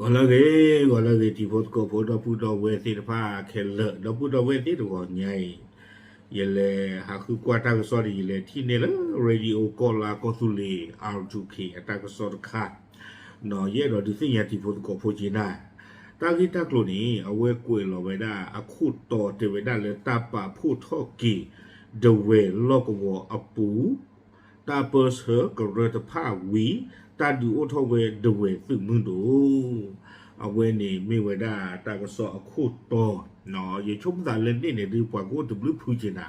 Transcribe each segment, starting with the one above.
ဂီၤလၢအဂ့ၤ, ဂီၤလၢအဂ့ၤ တံၤဖိသကိးဖိ ဒီပုၢ်ဒီဝဲၢ်သ့ၣ်တဖၣ်ခဲလၢာ်, ဒီပုၢ်ဒီဝဲၢ်သ့ၣ်တဂီၤညါအံၤ, ယလဲၤဟးဃုကွၢ်တၢ်ကစီၣ်ဒီး ယလဲၤထံၣ်န့ၢ်လၢ radio ကီၢ်လါကီၢ်သူလ့ၤ R two K အတၢ်ကစီၣ်တခါ, ယအဲၣ်ဒိးဒုးသ့ၣ်ညါတံၤဖိသကိးဖိက့နၤ, တၢ်ဂ့ၢ်တၢ်ကျိၤန့ၣ် အဝဲကွဲးလီၤဝဲဒၣ်အခိၣ်တီ တဲဝဲဒၣ်လၢတၢ်ပာ်ဖှိၣ်ထီၣ်က့ၤ ဒဝဲၢ်လီၢ်ကဝီၤအပူၤ တၢ်ပၢဆှၢကရၢတဖၣ်ဝံၤ တၢ်ဒုးအိၣ်ထီၣ်ဝဲဒဝဲၢ်သုးမုၢ်ဒိၣ်, အဝဲန့ၣ်မ့ၢ်ဝဲဒၣ်တၢ်ကစီၣ်အခိၣ်တီ, ယဆိကမိၣ်သးလၢန့ၣ်န့ၣ်ဒုး ပှၤကအိၣ်တဘျုးဖုက့နၤ,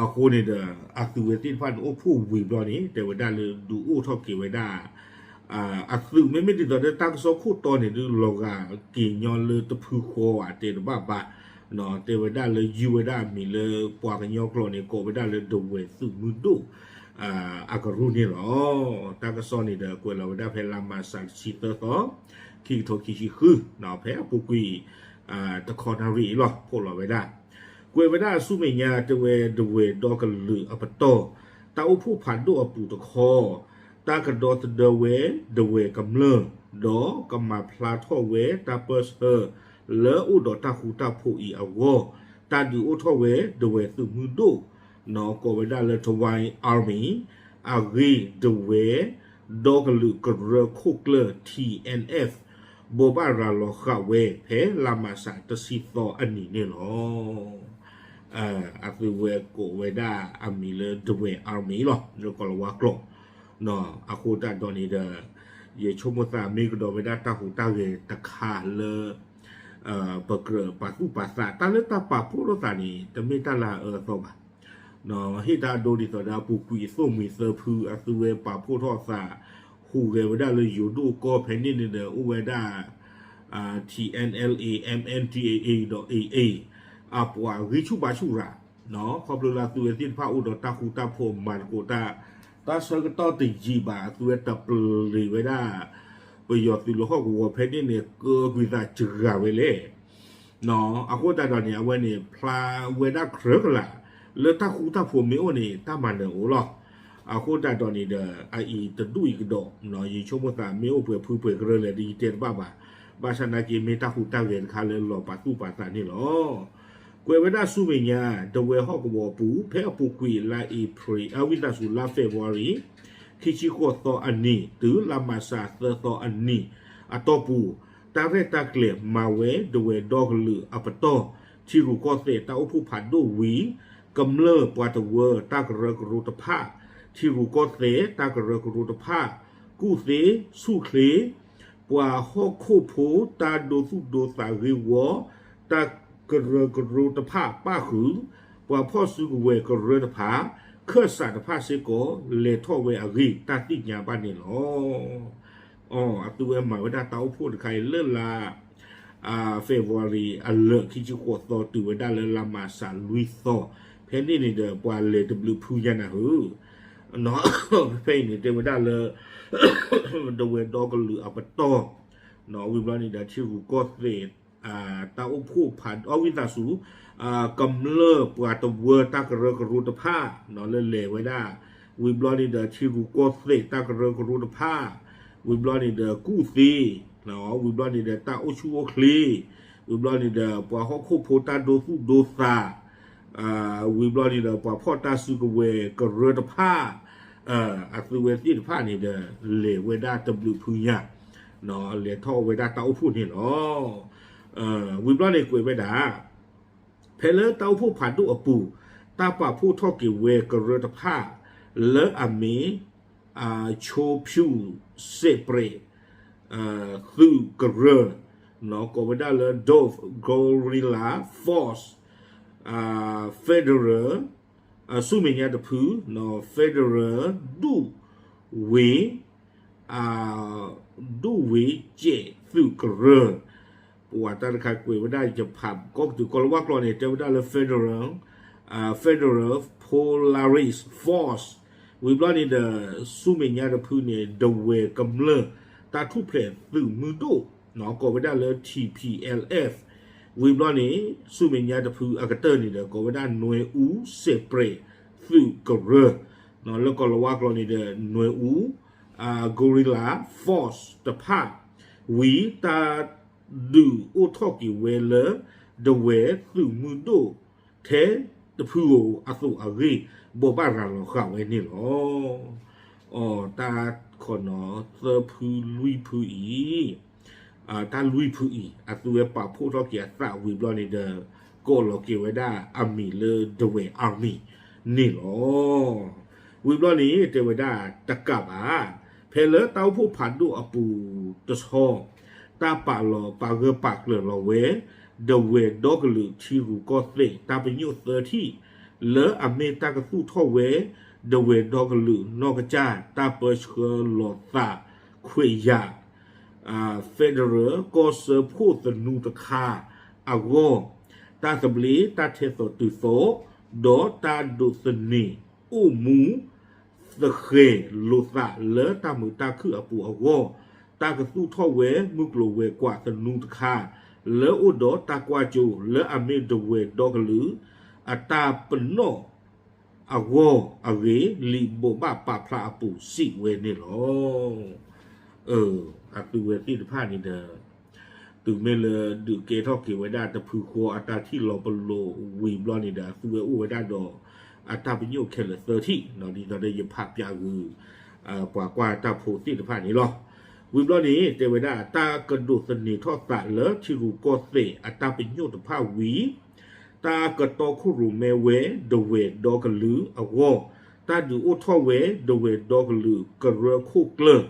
အဃိန့ၣ်ဒီး အသုးဝဲသ့ၣ်တဖၣ်န့ၣ်အိၣ်ဖှိၣ်ဝံၤဘျီန့ၣ် တဲဝဲဒၣ်လၢဒုးအိၣ်ထီၣ်က့ၤဝဲဒၣ် အသုး မ့မ့ၢ်ဒ်သိးဒီးတၢ်ကစီၣ်ခိၣ်တီန့ၣ်ဒုး လီၤဂာ်က့ၤညီလၢတဖုဃီဧါ တဲတဘၣ်ဘၣ်, တဲဝဲဒၣ်လၢယုၢ်ဝဲဒၣ်အမံၤလၢပှၤကညီကျိာ်န့ၣ် ကိးဝဲဒၣ်လၢဒဝဲၢ်သုးမုၢ်ဒိၣ် အကရူၢ်န့ၣ်လီၤ. တၢ်ကစီၣ်န့ၣ်ဒီးကွဲးလီၤဝဲဒၣ်ဖဲလါမးရှးတဆံသၢသီ, ခံကထိခံဆံဃု, ဖဲအပူၤကွံာ် တခီနၣ်ရံၣ်အံၤလီၤ ဖီၣ်လီၤဝဲဒၣ် ကွဲးဝဲဒၣ်ဆူမဲာ်ညါ တဲဝဲဒဝဲၢ်ဒီကလုာ်အပတီၢ် တၢ်အိၣ်ဖှိၣ်ဖးဒိၣ်အပူၤတခီ, တၢ်ကဒီသဒၢဝဲဒဝဲၢ်ကမျၢၢ် ဒီးကမၤဖျါထီၣ်ဝဲတၢ်ပၢဆှၢ လၢအိၣ်ဒီးတၢ်ဃူတၢ်ဖိးအံၤအဂီၢ်, တၢ်ဒုးအိၣ်ထီၣ်ဝဲဒဝဲၢ်သုးမုၢ်ဒိၣ် ကိးဝဲဒၣ်လၢ Tawai Army အဂ့ၢ် ဒဝဲၢ်ဒီကလုာ်ကရၢခိၣ်ကျၢၢ် T N F ဘိးဘၣ်ရၤလီၤဃာ်ဝဲ ဖဲလါမးရှးတဆံသီအနံၤန့ၣ်လီၤ. အသုးဝဲကိးဝဲဒၣ်အမံၤလၢ ဒဝဲၢ် Army လီၤ လၢကီၢ်လၤဝါကျိာ်, အဃိသတးဒီးန့ၣ်ဒီး ယဆိကမိၣ်သးမ့ၢ်ကဒီးဝဲဒၣ်တၢ်ဟူးတၢ်ဂဲၤတခါလၢ ပကြၢးပာ်သူၣ်ပာ်သး တၢ်လၢတၢ်ပာ်ဖှိၣ်ထီၣ်သးန့ၣ် တမ့ၢ်တၢ်လၢအအၢအသီဘၣ်. ဟ့ၣ်တၢ်ဒိဒ်သိးဒီးအပူၤကွံာ်အသိၣ်မှံၤသၢဖု အသုးဝဲပာ်ဖှိၣ်ထီၣ်သး ဟူးဂဲၤဝဲဒၣ်လၢယိၤဒိၣ်ကီၢ် ဖဲန့ၣ်န့ၣ်ဒီး အိၣ်ဝဲဒၣ် T N L A, M N D A A ဒီး A A အပှၤဂံၢ်ဆူၣ်ဘါဆူၣ်ရၤ ခီဖျိလၢအသုးဝဲသ့ၣ်တဖၣ်အိၣ်ဒီးတၢ်ဃူတၢ်ဖိးမၤသကိးတၢ်, တၢ်ဆၢကတီၢ်တယံာ်ဘၣ် အသုးဝဲတပျ့ၤဝဲဒၣ် ပယီၤသုးလၢဟီၣ်ကဝီၤဖဲန့ၣ်န့ၣ် ကကွံာ်သးစှၤဝဲလဲၣ်. အဃိသတးဒီးန့ၣ် အဝဲန့ၣ် ဖျါဝဲဒၣ်ကြၢးကလာ် လၢတၢ်ဃူတၢ်ဖိးမ့ၢ်အိၣ်န့ၣ် တၢ်မၤနၢၤအိၣ်လီၤ. အဃိသတးဒီးန့ၣ်ဒီး အအံၤတဒူၣ်အံၤကဒီး ယဆိကမိၣ်သးမ့ၢ်အိၣ်ပှဲၤဖုပှဲၤကရၢလဲၣ်ဒီး ယတဲတဘၣ်ဘၣ်. ဘၣ်ဆၣ်နာ်က့ မ့ၢ်တၢ်ဟူးတၢ်ဂဲၤတခါလၢလီၤပာ်သူၣ်ပာ်သးန့ၣ်လီၤ. ကွဲးဝဲဒၣ်ဆူမဲာ်ညါ ဒဝဲၢ်ဟီၣ်ကဝီၤအပူၤ ဖဲအပူၤကွံာ်လါအ့ဖြ့ၣ် အဝံသးစူၤလါ February ခံဆံဃိးသီအနံၤ တုၤလါမးရှးသၢသီအနံၤ အတီၢ်ပူၤ တၢ်ရဲၣ်တၢ်ကျဲၤမၤဝဲဒဝဲၢ်ဒီကလုာ်အပတီၢ် ထံရူၢ်ကီၢ်သဲးတၢ်အိၣ်ဖှိၣ်ဖးဒိၣ်ဝံၤ ကမျၢၢ်ပှၤတဝၢတၢ်ကရၢကရိတဖၣ် ထံရူၢ်ကီၢ်သဲးတၢ်ကရၢကရိတဖၣ် ကူၣ်သ့ဆူၣ်ချ့ ပှၤဟီၣ်ခိၣ်ဖိတၢ်ဒိသူၣ်ဒိသးဂ့ၢ်ဝီ တၢ်ကရၢကရိတဖၣ်ပၣ်ဃုာ် ပှၤဖီၣ်စုကဝဲၤကရၢတဖၣ် ခၢၣ်စးတဖၣ်စ့ၢ်ကီး လဲၤထီၣ်ဝဲအဂ့ၢ် တၢ်သ့ၣ်ညါဘၣ်န့ၣ်လီၤ. အသုးဝဲမၤဝဲဒၣ်တၢ်အိၣ်ဖှိၣ်တခါအံၤလၢလါ February အလၢာ်ခံဆံဃိးသီ တုၤဝဲဒၣ်လၢလါမးရှးလွံၢ်သီ ဖဲန့ၣ်န့ၣ်ဒီး ပှၤလဲၤတဘျုးဖုညါနၤဧၢ ဖဲအံၤန့ၣ် တဲဝဲဒၣ်လၢ ဒဝဲၢ်ဒီကလုာ်အပတီၢ် ဝံၤဘျီန့ၣ်ဒီး ထံရူၢ်ကီၢ်သဲး တၢ်အိၣ်ဖှိၣ်ဖး အဝံသးစူၤ ကမျၢၢ်ပှၤတဝၢတၢ်ကရၢကရိတဖၣ် လၢလဲၤဝဲဒၣ် ဝံၤဘျီန့ၣ်ဒီး ထံရူၢ်ကီၢ်သဲးတၢ်ကရၢကရိတဖၣ် ဝံၤဘျီန့ၣ်ဒီး ကူၣ်သ့ ဝံၤဘျီန့ၣ်ဒီး တၢ်အိၣ်ဆူၣ်အိၣ်ချ့ ဝံၤဘျီန့ၣ်ဒီး ပှၤဟီၣ်ခိၣ်ဖိတၢ်ဒိသူၣ်ဒိသး ဝံၤဘျီန့ၣ်ဒီး ပှၤဖီၣ်တၢ်စုကဝဲၤကရၢတဖၣ် အသုးဝဲသ့ၣ်တဖၣ်န့ၣ်ဒီး လဲၤဝဲဒၣ်တဘျုးဖုညါ လဲၤထီၣ်ဝဲဒၣ်တၢ်အိၣ်ဖှိၣ်န့ၣ်လီၤ. ဝံၤဘျီန့ၣ်ကွဲးဝဲဒၣ် ဖဲလၢတၢ်အိၣ်ဖှိၣ်ဖးဒိၣ်အပူၤ တၢ်ပာ်ဖှိၣ်ထီၣ်က့ၤဝဲကရၢတဖၣ် လၢအမ့ၢ် ဆိဖၠူၣ်စဲးပြဲး သုးကရၢ ကိးဝဲဒၣ်လၢ Dove Guerrilla Force Federal ဆူမဲာ်ညါတဖု Federal ဒူၣ်ဝ့ၤ ဒူၣ်ဝ့ၤစဲးသုးကရၢ ပဝဲတၢ်တခါကွဲးဝဲဒၣ်ယဖးကီၢ်ကတုၤကီၢ်လၤဝါကျိာ်န့ၣ် တဲဝဲဒၣ်လၢ Federal Federal Polaris Force ဝံၤဘျီန့ၣ်ဒီး ဆူမဲာ်ညါတဖုန့ၣ် ဒဝဲၢ်ကမျၢၢ်တၢ်ထူၣ်ဖျဲးသုးမုၢ်ဒိၣ် ကိးဝဲဒၣ်လၢ T P L F ဝံၤဘျီန့ၣ် ဆူမဲာ်ညါတဖုအကတၢၢ်န့ၣ်ဒီး ကိးဝဲဒၣ်နွဲအူစဲးပြဲးသုးကရၢ လၢကီၢ်လၤဝါကျိာ်န့ၣ်ဒီး နွဲအူ Guerrilla Force တဖၣ် ဝံၤတၢ်ဒုးအိၣ်ထီၣ်က့ၤဝဲလၢ ဒဝဲၢ်သုးမုၢ်ဒိၣ်ထဲတဖုဧိၤအသိးအဂ့ၢ် ဘိးဘၣ်ရၤလီၤဃာ်ဝဲန့ၣ်လီၤ. အတၢ်ခီနီၤသၢဖုလွံၢ်ဖုအံၤ တၢ်လွံၢ်ဖုအံၤ အသုဝဲပာ်ဖှိၣ်ထီၣ်က့ၤအသးဝံၤဘျီန့ၣ်ဒီး ကိးလီၤက့ၤဝဲဒၣ်အမံၤလၢဒဝဲၢ် army န့ၣ်လီၤ. ဝံၤဘျီန့ၣ် တဲဝဲဒၣ်တကးဘၣ် ဖဲလၢတၢ်အိၣ်ဖှိၣ်ဖးဒိၣ်အပူၤတဆီ တၢ်ပာ်လီၤပာ်ဂၢၢ်ပာ်ကျၢၤလီၤဝဲ ဒဝဲၢ်ဒီကလုာ်ထံရူၢ်ကီၢ်သဲးတၢ်ပညိၣ်သၢထံၣ် လၢအမ့ၢ်တၢ်ကသူၣ်ထီၣ်ဝဲ ဒဝဲၢ်ဒီကလုာ်နီၢ်ကစၢ်တၢ်ပၢဆှၢလီၤသးခွဲးယာ် Federal ကီၢ်စၢဖှိၣ်သနူတခါအဂီၢ် တၢ်သဘျ့တၢ်ထဲသိးတုၤသိး ဒီးတၢ်ဒိးသန့ၤအိၣ်မူ သဃဲၤလိာ်သးလၢတၢ်မုာ်တၢ်ခုၣ်အပူၤအဂီၢ် တၢ်ကသူၣ်ထီၣ်ဝဲမုၢ်ကျိၤဝဲၤကွာ်သနူတခါ လၢအိၣ်ဒီးတၢ်ကွၢ်စိ လၢအမ့ၢ်ဒဝဲၢ်ဒီကလုာ် အတၢ်ပနီၣ်အဂီၢ်အဂ့ၢ် လံာ်ဘိးဘၣ်ပာ်ဖျါအပူၤစံးဝဲန့ၣ်လီၤ. အသုဝဲသ့ၣ်တဖၣ်န့ၣ်ဒီး တုၤမ့ၢ်လၢဒုးကဲထီၣ်က့ၤဝဲဒၣ်တဖုဃီအတၢ်ထံၣ်လီၤပလိာ်ဝံၤဘျီန့ၣ်ဒီး အသုဝဲအိၣ်ဝဲဒၣ်ဒီး အတၢ်ပညိၣ်ခဲလၢာ်သၢထံၣ် ဒ်သိးဒီးယဖးပၠးဂုာ် ပှၤကွၢ်တၢ်ဖိသ့ၣ်တဖၣ်န့ၣ်လီၤ. ဝံၤဘျီန့ၣ် တဲဝဲဒၣ် တၢ်ကဒိးသန့ၤထီၣ်သးလၢထံရူၢ်ကီၢ်သဲးအတၢ်ပညိၣ်တဖၣ်ဝံၤ တၢ်ကတီခိၣ်ရိၣ်မဲဝဲဒဝဲၢ်ဒီကလုာ်အဂီၢ် တၢ်ဒုးအိၣ်ထီၣ်ဝဲဒဝဲၢ်ဒီကလုာ်ကရၢခိၣ်ကျၢၢ်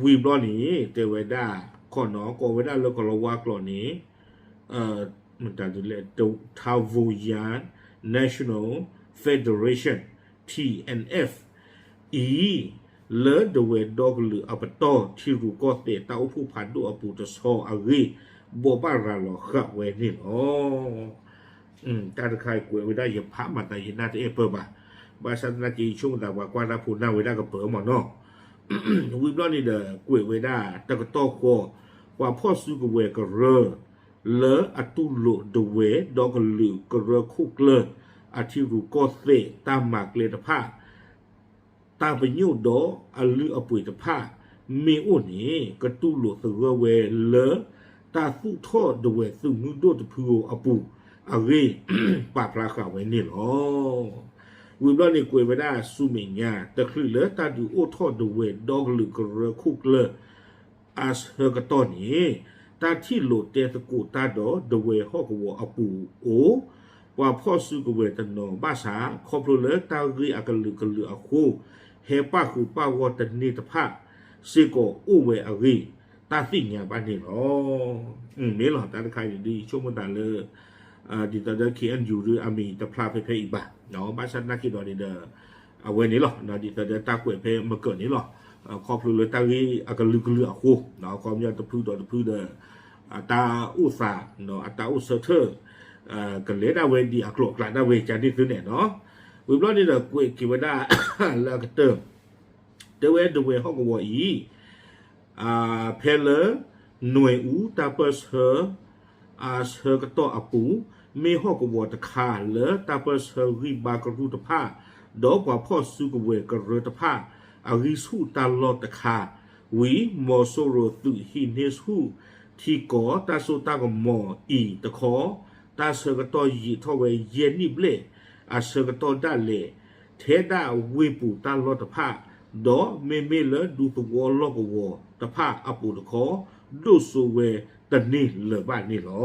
ဝံၤဘျီန့ၣ် တဲဝဲဒၣ် ခီနီၤ ကိးဝဲဒၣ်လၢကလီၤဝါကျိာ်န့ၣ် မတၤဒ်လဲၣ် Taiwan National Federation, T N F အံၤ လၢဒဝဲၢ်ဒီကလုာ်အပတီၢ်ထံရူၢ်ကီၢ်သဲးတၢ်အိၣ်ဖှိၣ်ဖးဒိၣ်အပူၤတဆီအဂ့ၢ် ဘိးဘၣ်ရၤလီၤဃာ်ဝဲန့ၣ်လီၤ. တၢ်တခါအံၤကွဲးဝဲဒၣ်ယဖးမၤသးယနၢ်တအဲၣ်ပၢၢ်ဘၣ်. ဘၣ်ဆၣ်သနာ်က့ ယဆိကမိၣ်သးပှၤကွၢ်တၢ်ဖိနၢ်ဝဲဒၣ်ကပၢၢ်မ့ၢ်နီၤ. ဝံၤဘျီန့ၣ်ဒီး ကွဲးဝဲဒၣ်တကတီၢ်ဃီ ပှၤဖီၣ်စုကဝဲၤကရၢ လၢအတူၢ်လိာ်ဒဝဲၢ်ဒီကလုာ်ကရၢခိၣ်ကျၢၢ် အထံရူၢ်ကီၢ်သဲးတၢ်မၤကျဲတဖၣ် တၢ်ပညိၣ်ဒီးအလုၢ်အပှ့ၤတဖၣ် မ့ၢ်အိၣ်န့ၣ် ကတူၢ်လိာ်သဂၢၢ်ဝဲလၢ တၢ်သူၣ်ထီၣ်ဒဝဲၢ်သုးမုၢ်ဒိၣ်တဖုဧိၤအပူၤအဂ့ၢ် ပာ်ဖျါဃာ်ဝဲန့ၣ်လီၤ. ဝံၤဘျီန့ၣ်ကွဲးဝဲဒၣ်ဆူမဲာ်ညါ တချုးလၢတၢ်ဒုးအိၣ်ထီၣ်ဒဝဲၢ်ဒီကလုာ်ကရၢခိၣ်ကျၢၢ် အဆၢကတီၢ်န့ၣ် တၢ်ထံၣ်လိာ်တဲသကိးတၢ်ဒီးဒဝဲၢ်ဟီၣ်ကဝီၤအပူၤအိၣ်, ပှၤဖီၣ်စုကဝဲၤတနီၤဘၣ်ဆၣ် ခီဖျိလၢတၢ်ဂ့ၢ်အကလုာ်ကလုာ်အဃိ ဟဲပၣ်ဃုာ်ပၣ်ဂီၢ်တန့ၢ်တဖၣ်စ့ၢ်ကီးအိၣ်ဝဲအဂ့ၢ် တၢ်သ့ၣ်ညါဘၣ်န့ၣ်လီၤ. မ့ၢ်လီၤ တၢ်တခါအံၤဒ်ဆိကမိၣ်သးလၢ ဒ်သိးဒီး K N U ဒ်အမံၤတဖျါဖဲဖဲအံၤဘၣ်, ဘၣ်ဆၣ်သနာ်က့ဒီးန့ၣ်ဒီး အဝဲန့ၣ်လီၤ ဒ်သိးဒီးတၢ်ကွဲးဖဲမကၢၢ်န့ၣ်လီၤ. ခီဖျိလၢတၢ်ဂ့ၢ်အကလုာ်ကလုာ်အဃိ ခီပညီတဖုဒီးတဖုဒီး အတၢ်အိၣ်သး အတၢ်အိၣ်ဆၢထၢၣ် ကလဲၤဒၣ်ဝဲဒ်အကျိၤအကျဲဒၣ်ဝဲကန့ၣ်သုန့ၣ်နီၤ. ဝံၤဘျီန့ၣ်ဒီးကွဲးက့ၤဝဲဒၣ် လၢအကတၢၢ် တဲဝဲဒဝဲၢ်ဟီၣ်ကဝီၤအံၤ ဖဲလၢ နွဲၣ်အူတၢ်ပၢၢ်ဆၢ အဆၢကတီၢ်အပူၤ မ့ၢ်ဟီၣ်ကဝီၤတခါလၢတၢ်ပၢၢ်ဆၢဂံၢ်ဘါကရူၢ်တဖၣ် ဒီးပှၤဖီၣ်စုကဝဲၤကရၢတဖၣ် အဂံၢ်ဆူၣ်တၢ်လီၢ်တခါ ဝံၤ မီၤစိရိၤသုးဟံးန့ၢ်ဆူၣ်ထံကီၢ်တၢ်စိတၢ်ကမီၤအံၤတခီ တၢ်ဆၢကတီၢ်ယံာ်ထီၣ်ဝဲယဲၢ်နံၣ်ဘျဲၣ် အဆၢကတီၢ်ဒၣ်လဲာ် ထဲဒၣ်ဝ့ၢ်ပူၤတၢ်လီၢ်တဖၣ် ဒီးမ့မ့ၢ်လၢဒူသဝီလီၢ်ကဝီၤတဖၣ်အပူၤတခီ ဒိၣ်စိဝဲတန့ၢ်လၢၤဘၣ်န့ၣ်လီၤ.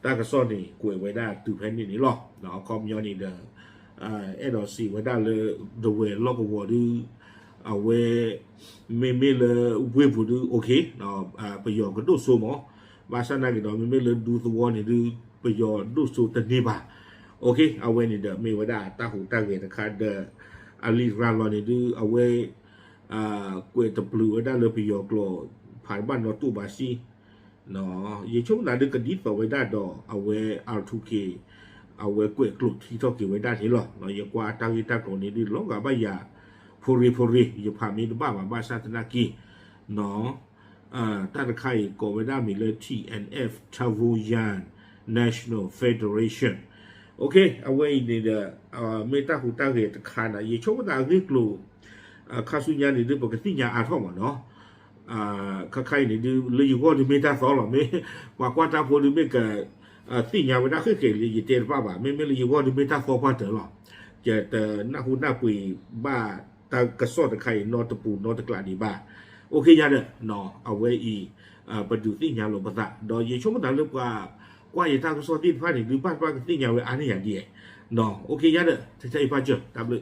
တၢ်ကစီၣ်န့ၣ် ကွဲးဝဲဒၣ်တုၤဖဲန့ၣ်န့ၣ်လီၤ. အခီပညီန့ၣ်ဒီး အဲၣ်ဒိးစံးဝဲဒၣ်လၢ ဒဝဲၢ်လီၢ်ကဝီၤဒု အဝဲ မ့မ့ၢ်လၢဝ့ၢ်ပူၤဒု okay ပယီၤကဒိၣ်စိမး, ဘၣ်ဆၣ်နာ်က့ၤဒီး မ့မ့ၢ်လၢဒူသဝီန့ၣ်ဒု ပယီၤဒိၣ်စိတန့ၢ်ဘၣ်. Okay အဝဲန့ၣ်ဒီး မ့ၢ်ဝဲဒၣ်တၢ်ဟူးတၢ်ဂဲၤတခါဒီး အလံာ်ရၤလီၤန့ၣ်ဒု အဝဲ ကွဲးတပျုာ်ဝဲဒၣ်လၢပယီၤကျိာ် ဖးတဘၣ်နီၣ်တိၢ်ဘၣ်စံ ယဆိကမိၣ်သးဒုကဒ်သိးဝဲဒၣ်ဒီး အဝဲ R two K အဝဲကွဲးကျိာ်ထံထီၣ်က့ၤဝဲဒၣ်န့ၣ်လီၤ. ယကွၢ်တၢ်ဂ့ၢ်တၢ်ကျိၤန့ၣ်ဒု လီၤဂာ်ဘၣ်ယၤ ဖိရ့ဖိရ့ ယဖးမ့ၢ်တဘၣ်ဘၣ် ဘၣ်ဆၣ်သနာ်က့ တၢ်တခါအံၤကိးဝဲဒၣ်မ့ၢ်လၢ T N F, Taiwan National Federation. Okay အဝဲအံၤန့ၣ်ဒီး မ့ၢ်တၢ်ဟူးတၢ်ဂဲၤတခါန့ၣ် ယဆိကမိၣ်သးအဂ့ၢ်ကျိၤ ခါဆူညါန့ၣ်ဒု ပကသ့ၣ်ညါအါထီၣ်မးနီၤ. ခါခါအံၤန့ၣ်ဒုး လၢယဂီၢ်ဒုးမ့ၢ်တၢ်သီလီၤ. မ့ၢ်ပှၤကွၢ်တၢ်ဖိဒုးမ့ၢ်ကသ့ၣ်ညါဝဲဒၣ်ဃ့ၢ်ဃ့ၢ်လံ ယတဲတဘၣ်ဘၣ်. မ့မ့ၢ်လၢယဂီၢ်ဒုးမ့ၢ်တၢ်သီပှၢ်တၢၢ်လီၤ. ယတနၢ်ဟူနၢ်ပှ့ၤဘၣ်တၢ်ကစီၣ်တခါအံၤ နီတပူၤနီတကျးဒံးဘၣ်. အိၣ်ခ့ယါဒီး အဝဲအံၤ ပဒုးသ့ၣ်ညါလိာ်ပသး ဒီးယဆိကမိၣ်သးလၢပှၤကွၢ်ယတၢ်ကစီၣ်သ့ၣ်တဖၣ်န့ၣ် ဒုးဘၣ်တဘၣ်ကသ့ၣ်ညါဝဲအါန့ၢ်ယၤဒ်လဲၣ်. အိၣ်ခ့ယါဒီး ထဲအံၤဖးစၢၤ တၢ်ဘျုး